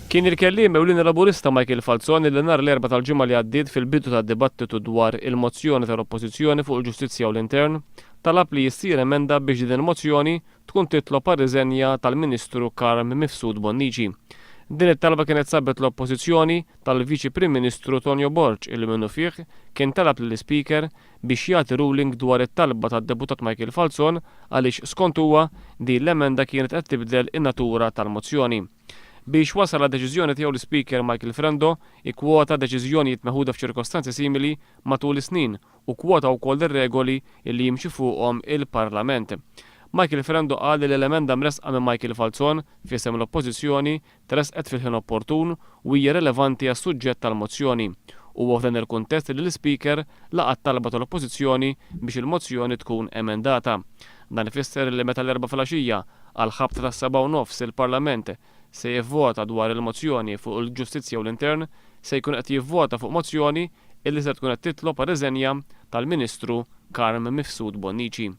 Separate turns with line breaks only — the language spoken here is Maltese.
Kien il-kelliem ewlieni Laburista Michael Falzon li nhar l-Erbgħa tal-ġimgħa li għaddiet fil-bidu tad-dibattitu dwar il-mozzjoni tal-Oppożizzjoni fuq il-Ġustizzja u l-Intern talab li ssir emenda biex din il-mozzjoni tkun titlob għar-riżenja tal-Ministru Carm Mifsud Bonnici. Din it-talba kienet sabet l-oppożizzjoni tal-Viċi Prim Ministru Tonio Borg illi minnufih kien talab lill-Ispeaker biex jagħti ruling dwar it-talba tad-Deputat Michael Falzon għaliex skont huwa din l-emenda kienet qed tibdel in-natura tal-mozzjoni. Biex wasal għad-deċiżjoni tiegħu l-Ispeaker Michael Frendo ikkwota deċiżjonijiet meħuda f'ċirkostanzi simili matul is-snin u kkwota wkoll ir-regoli li jimxi fuqhom il-Parlament. Michael Frendo qal li l-emenda mressqa minn Michael Falzon f'isem l-Oppożizzjoni tressqet fil-ħin opportun u hija relevanti għas-suġġett tal-mozzjoni. Huwa f'dan il-kuntest li l-Ispeaker laqa' t-talba tal-Oppożizzjoni biex il-mozzjoni tkun emendata. Dan ifisser li meta l-Erbgħa filgħaxija għall-ħabta tas-7:30 il-Parlament se jivvota dwar il-mozzjoni fuq il-Ġustizzja u l-Intern se jkun qed jivvota fuq mozzjoni illi ser tkun qed titlob għar-riżenja tal-Ministru Carm Mifsud Bonnici.